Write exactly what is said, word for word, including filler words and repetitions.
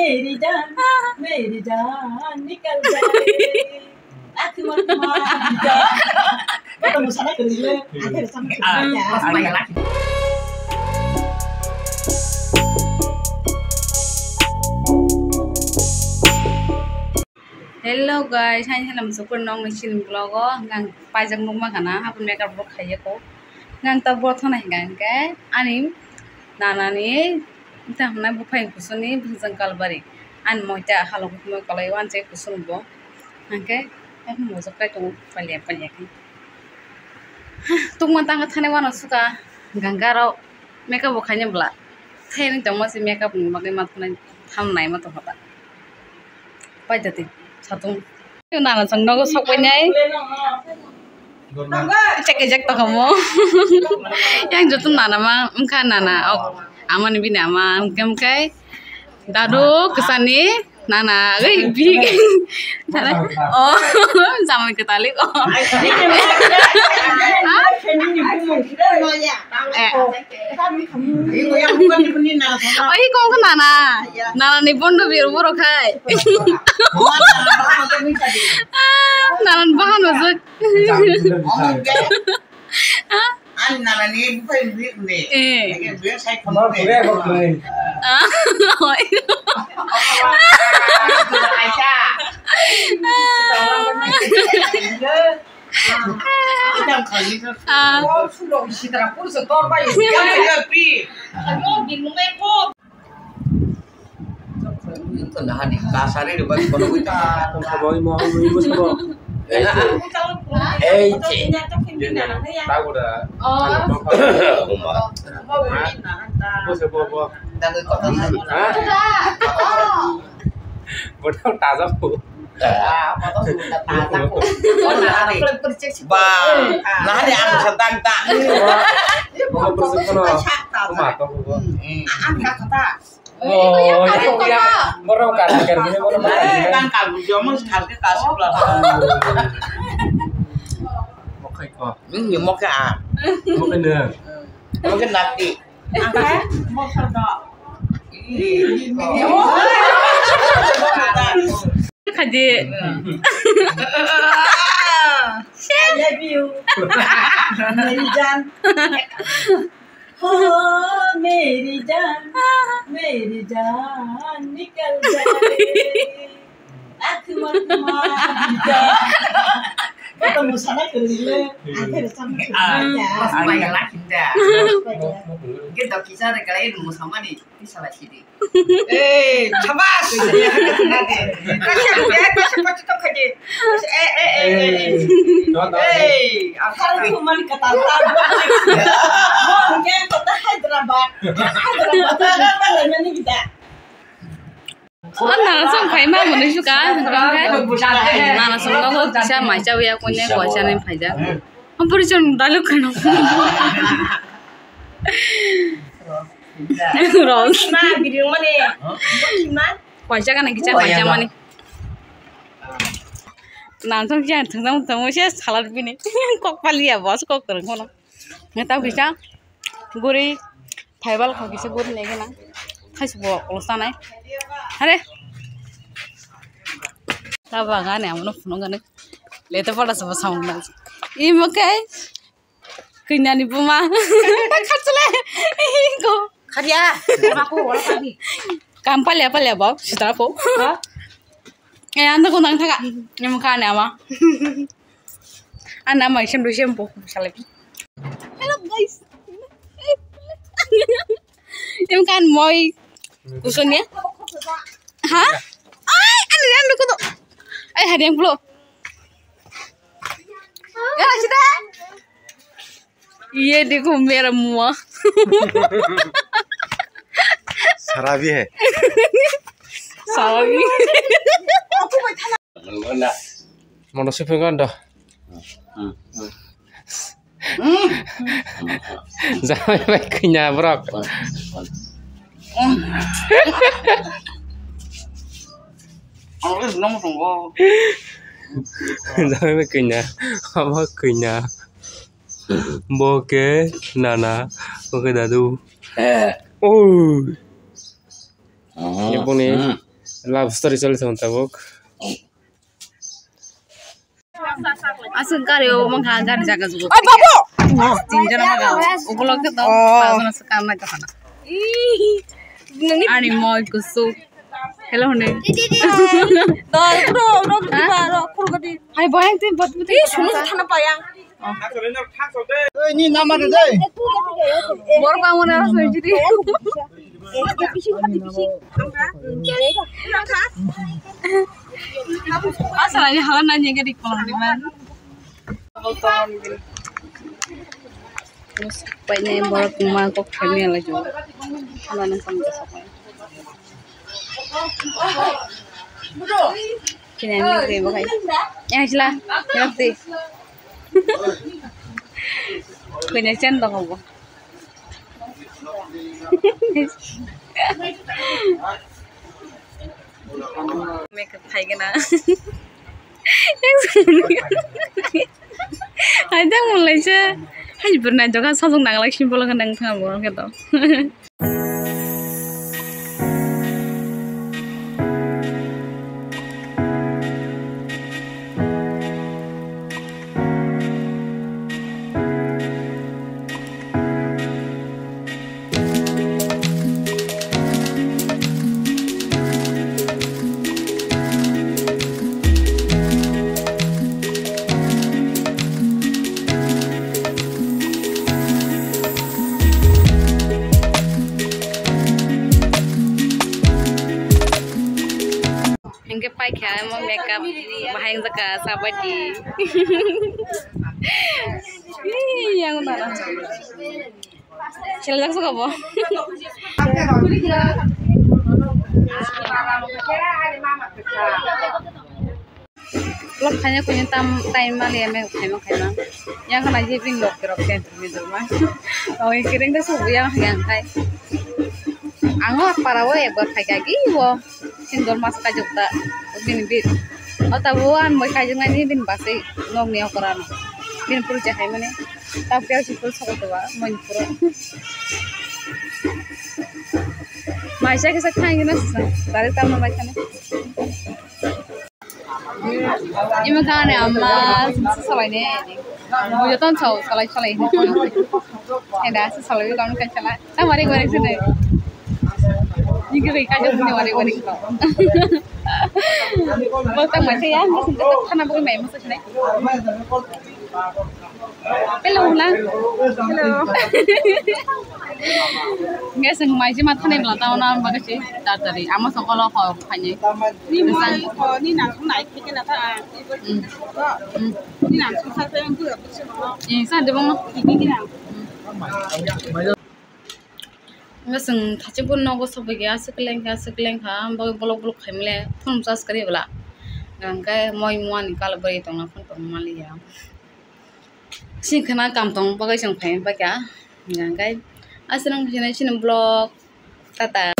मेरी जान, मेरी जान निकल जाए। Aku mah, aku mah. Kau tak mau sana ke dulu. Aku ada sama. Ah, pas bayar lagi. Hello guys, hai hai lam super nong ni sini vlog o ngang paijak nukma kana hapun makeup rok khaiya ko ngang ta bo thana hinga hingke ani nana ni ta hwnna buphai kusuni bwsajwng kalbari ani moita halok moi kolai wanse kusung bo hingke mojok kai tongo palia palia khe tukma tangka thani wano suka ganga rok makeup bo khaina bwla thai tongma se makeup ni bagwi ma thang nai ma tongkha ta. Paitati satung. Nana chwng nogo sokpainai. Chekjak tongkha mo. Yang joto nana ma wngkha nana ok. Amani bini ama wngkha wngkha. Dadu kwsani nana oi big. Nana oh jamai kwtalik oh. Eh. Oi kong khe nana. Nana ni bondo bir boro khai. Nana ni bahan masuk. Ani nana ni bukai ni bik ni. Eh. Bik sai khon ni. Ah, oi. Kaisa. Ah. Bodoh tajak po. Ba, nahani ang sadang ta. Bodoh bersih kono. Kuma to ko. Ang kata. Oh, iya, iya. Borok kar kar ni borok kar. Kan kal bu jomo kal ke kasuk la. Mokai ko. Ini mokai a. Mokai ne. Mokai nati. Khaji. I love you. Meri jaan. Oh, meri jaan, meri jaan nikal jaaye. Aku mah, aku mah. Kau tak mau sana ke dulu. Akhir sama. Ah, ya. Pas bayar lah kita. Kita kisah ada kali ini mau sama nih. Bisa lah sini. Eh, sabas. Kasih aku ya, kasih pacit kau kaji. Eh, eh, eh, eh, eh. Eh, aku sekarang cuma kata-kata. Mau mungkin kota Hyderabad. Hyderabad, Hyderabad, mana kita? Oh, nana song phai ma muni suka, hwnkhe nana song nogo kisa mai chawi ya, koine koisa nai phaijak. Ampuri chong dalu khano. Ros. Koisa kana kisa mai cha mani. Nana song kisa thang thang thang se salad bini. Kok paliya boss kok kereng kono. Nge tau kisa guri. Thaibal kho kisa guri nai gana. Thaisi bo ulo sanai. Hare. Ta bagani amono phunukgani. Leto pada sabo saung na. Imo kai. Kanya ni buma. Khatsle. Ko. Kharia. Kam palia palia bo. Sita ko. Ha? Eh, anda ko nang thaga. Imo kani ama. Ana mai sem dui sem po salai. Hello guys. Em kan moi. Kusonya? Ha? Ai, anu anu kudo. Ai, hadiang pulo. Ya, sida. Ye dekho mera mua. Sarabi hai. Sarabi. Mono siphingo do. Jamai bai kanya borok. Jamai bai kanya. Abo kanya. Bo ke nana, bo ke dadu. Oh. Ni boni. Love story choli thang tabuk. Aswk gari o mangkha, gari jaga jugo. Oi, babu! Tinjon mangkha. Ukulok khe to, oh, pajon aswk kam nai to khana. Ani moi kusuk. Hello, hone. Dol, bro, bro, bro, bro, bro, bro. Hai, boyang tin bot bot. Ih, sunu thana payang. Oi, ni nama de dei. Bor ba mona soi jidi. Asa ni hala na nyege dik pala ni man. Paine borok ma kok thani ala jo. Hala nang kam jasa pai. Kini ani lagri bo khai. Eh, sila, lagri. Kini chen dong bo. Makeup khai gana. Hai dang mulai se. Hai burna joga sajong nang lai sim bolo nang thang bo khe to. Hingke paikha omo makeup bahai wngjakha sabadi. Yang nana. Selaljak suka bo. Vlog khaina kuino tam time maliya me khaima khaima. Yang khana je bini lok rok ten tumi dorma. Oi kereng da subu yang yang khai. Ango para o ekbar khai kha ki o. Sindor mas kajok da bini bit. O tabo an moi kajok nani bini basai nok ni okora no. Bini puru je hai mane. Tabo piyaj si puru sokol to ba moi puru. Mai sa kisa khai gina sa. Dari tam na mai khane. Ima gane amma salai ne. Bujo ton sau salai salai. Heda salai kan kan salai. Ta mari mari sini. Ni ke kai kajo ni mari mari ko. Bo ta mai ya, ni sin ta khana bo mai mo sini. Hello, lang. Hello. Nge sing mai si ma thani bla ta na ba ke si ta ta ri. Ama so kolo ko khani. Ni mai ko ni na nai ke na ta. Hmm. Hmm. Ni na sa sa yang tu. Eh, sa de bang. Ni ni na. Hingke chwng thachikbo nogo sogwi khe aswk lengkha, aswk lengkha, bagwi bolok bolok khaimale phone charge kwrwi bwla. Hingke moi muani kala bwrwi tongna phone tong maliya. Sini khna kam tong bagwi chwng phai paikha. Hingke aswk nang chini vlog. Tata.